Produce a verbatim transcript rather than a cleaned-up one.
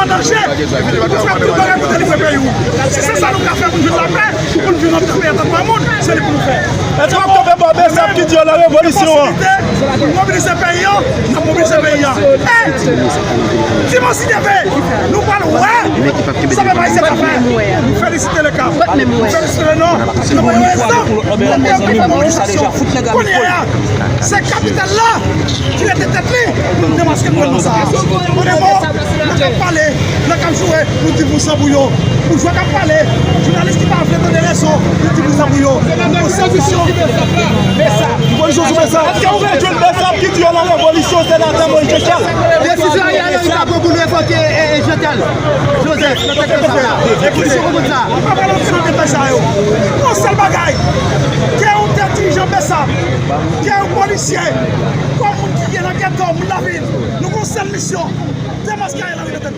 Danje, pou fè tout bagay pou delivre peyi w. Si se sa nou ka fè pou n jwenn lapè, pou n viv nan peyi an tankou moun, se li pou nou fè. Èske w ap kanpe bò Bèsap ki di yo nan revolisyon an? Pou n mobilize peyi an, n ap mobilize peyi an. E dimanch si Dye vle, nou pral wè sa pèp ayisyen ka fè. Nou felisite le kap, nou felisite le nò, nou voye yon egzanp, nou fè yon mobilizasyon. Kounye a, se kapital la ki rete tèt li pou nou demaske nou nan sa a. Konnen bon, lè k ap pale, lè k ap joure, nou di pou san pou yo. Pou jwè k ap pale, jounalis ki pa vle tande rezon, nou di pou san pou yo. Nou se misyon. Polisyon sou Bèsap. Èske ou vle jwenn Bèsap ki di yo nan revolisyon, senatè Moïse Jean Charles? Desizyon Ariel Henry ta pran pou l revoke, e, e, Jean Charles Joseph nan tèt sa. Polisyon konprann sa. Ou pa pale ansanm de sa yo. Yon sèl bagay. Ke ou te dirijan Bèsap, ke ou polisye, kòm moun ki gen nan geto, moun lavil, nou gon sèl misyon. Demaske Ariel Henry nan tèt